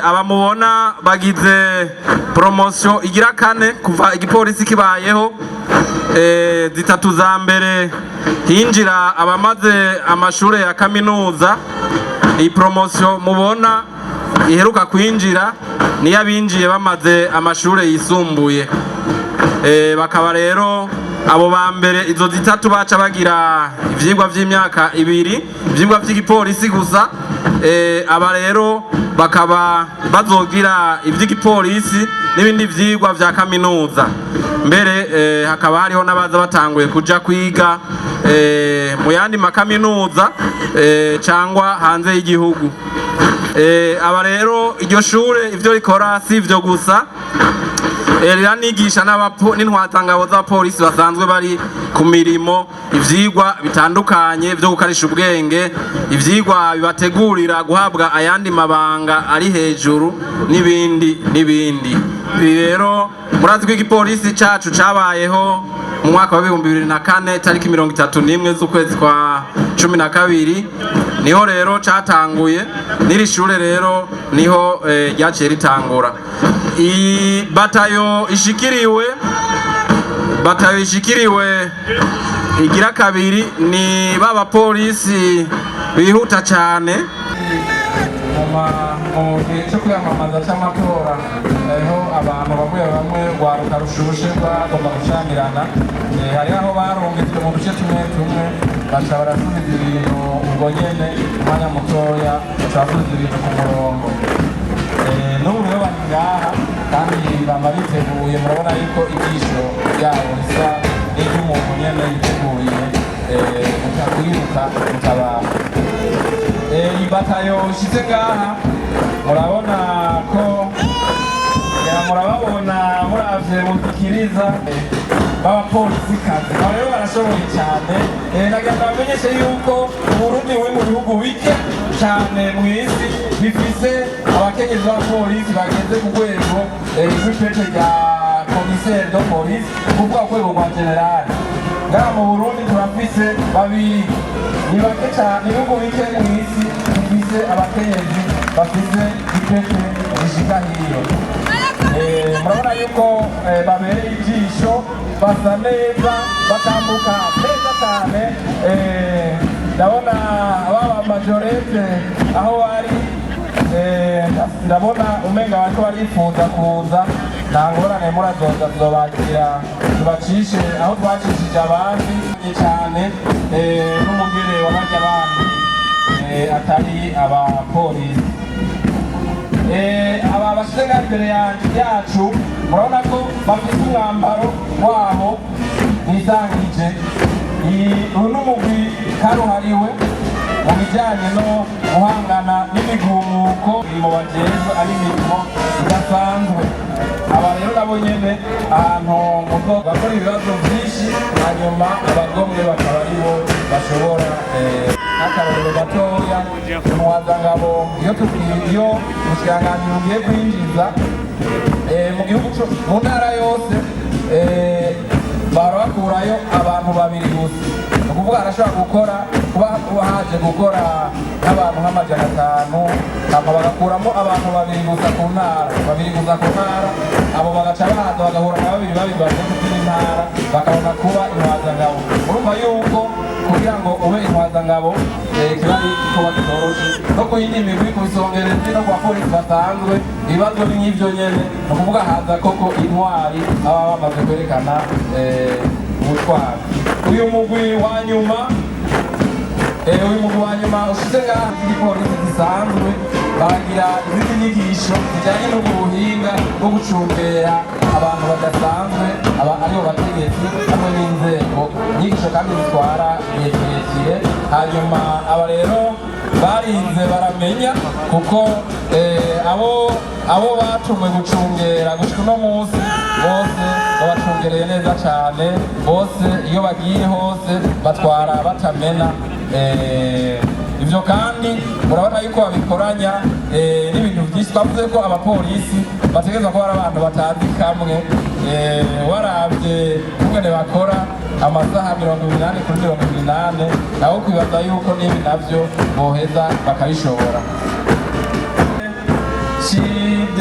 Abamubona bagize promotion igira kane kuva igipolisi kibayeho. Zitatu za mbere hinjira abamaze amashure ya kaminuza. Iyi promotion mubona iheruka kwinjira niyo abinjiye bamaze amashure yisumbuye. Bakaba rero abo ba mbere izo zitatu baca bagira ivyigwa vy'imyaka 2, ivyigwa vy'igipolisi gusa. Aba rero bakaba bazogira ivy'igipolisi n'ibindi vyigwa vya kaminuza mbere. Hakaba hariho n'abaza batanguye kuja kwiga mu yandi makaminuza cangwa hanze y'igihugu. Aba rero, iryo shure ivyo rikora si ivyo gusa, riranigisha n'intwazangabo z'abapolisi basanzwe bari ku mirimo ivyigwa bitandukanye vyo gukarisha ubwenge, ivyigwa bibategurira guhabwa ayandi mabanga ari hejuru n'ibindi n'ibindi. Ibi rero murazi ko igipolisi cacu cabayeho mu mwaka wa 2004, tariki 31 z'ukwezi kwa 12 niho rero catanguye. N'iri shure rero niho ryaciye ritangura. Iyi batayo ishikiriwe igira kabiri ni ba bapolisi bihuta cane. Mu gihe cyo kwiyamamaza cy'amatora hariho abantu bamwe bamwe rwaruka rushushe rwagomba gucamirana. Hariho aho barungitswe mu duce tumwe tumwe, baca barasubiza ibintu ubwo nyene, umwanya mutoya baca basubiza ibintu ku murongo. N'ubu rero bari ngaha kandi bama biteguye. Murabona yuko ijisho ryabo risa n'iry'umuntu nyene yiteguye kwiruka gutabara. Iyi batayo ishize ngaha, murabona ko ya murababona muravye mudukiriza b'abapolisi kazi. Aba rero barashoboye cyane. Nagira ngo bamenyeshe yuko Uburundi buri mu bihugu bike cyane mu isi bifise abakenyezi b'abapolisi bageze ku rwego rw'ipete rya commissaire de police, kuvuga ku rwego rwa général. Ngaha mu Burundi turafise babiri, ni bake cyane. Ibihugu bike mu isi bifise abakenyezi bafise ipete rishika hiyo. Murabona yuko babereye ijisho, basa neza, batambuka neza cyane. Ndabona baba majorette aho bari, ndabona umenga bariko barifuza kuza. Nta ngorane, murazoza tuzobakira, tubacishe aho twacishije abandi cyane. N'umugere wa barya bandi atari abapolisi. Aba bashize ngaha imbere yacu, murabona ko bafite umwambaro wabo bisangije. Uyu ni umugwi karuhariwe mu bijyanye no guhangana n'imigumuko. Imirimo bajejwe ari imirimo idasanzwe. Aba rero nabo nyene ahantu muzo bakora ibibazo byinshi, hanyuma abagomwe bakaba aribo bashobora. Nk'akarorero gatoya, intwazangabo iyo tubwiye, iyo ubushikiranganji bugiye kwinjiza mu gihugu mu ntara yose, bahora bakurayo abantu babiri gusa. Ni ukuvuga arashobora gukora kuba haje gukora nk'abantu nka 500, hama bagakuramo abantu babiri gusa ku ntara, babiri gusa ku ntara. Abo bagaca baza bagahura na babiri babiri bavuye ku zindi ntara, bakabona kuba intwazangabo. Urumva yuko kugira ngo ube intwazangabo kiba ari igikorwa kitoroshe. No ku yindi migwi, ku bisongerezi no ku bapolisi basanzwe, ibibazo ni nk'ivyo nyene. Ni ukuvuga haza koko intwari, baba bamaze kwerekana ubutwari. Uyu mugwi wa nyuma ushize ngaha igipolisi gisanzwe, baragira izindi nyigisho zijyanye n'ubwo buhinga bwo gucungera abantu badasanzwe, aba aribo bategetsi hamwe n'inzego, inyigisho kandi zitwara igihe kirekire. Hanyuma aba rero barinze baramenya kuko abo batumwe gucungera gushika uno munsi bose babacungereye neza cyane. Bose iyo bagiye hose batwara batamena. Ibyo kandi murabona yuko babikoranya n'ibintu byinshi. Twavuze ko abapolisi bategerezwa kuba ari abantu batazi kamwe. Waravye kungene bakora amasaha 24/24, nawe kwibaza yuko n'ibi navyo boheza bakabishobora.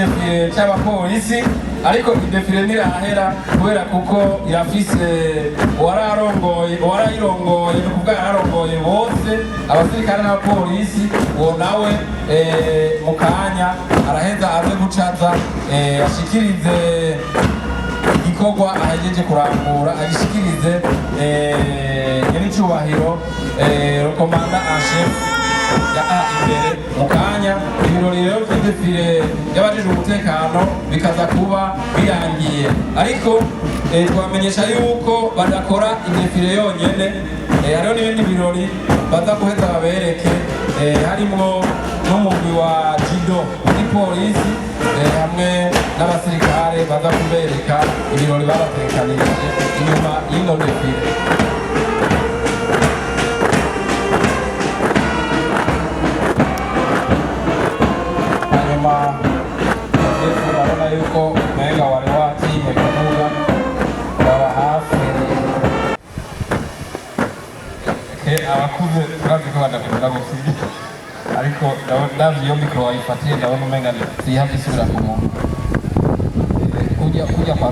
C'idéfilé c'abapolisi, ariko idéfilé ntirahera kubera kuko irafise uwararongoye, uwarayirongoye, ni ukuvuga yararongoye bose, abasirikare n'abapolisi. Uwo nawe mu kanya araheza aze gucaza ashikirize igikorwa ahejeje kurangura, agishikirize nyiricubahiro le commandant en chef ya a imbere mu kanya. Ibirori rero vy'idéfilé y'abajejwe umutekano bikaza kuba birangiye, ariko twamenyesha yuko badakora idéfilé yonyene. Hariho n'ibindi birori baza guheza babereke, harimwo n'umugwi wa judo w'igipolisi hamwe n'abasirikare baza kubereka ibirori babatekanirije inyuma y'ino défilé. Hanyuma Yesu, urabona yuko umenga wari watinye kuvuga, baba hafi. Abakuze turazi ko badakunda gufira, ariko ndavye iyo mikoro wayifatiye, ndabona umenga sihava isubira ku muntu. Kujya kwa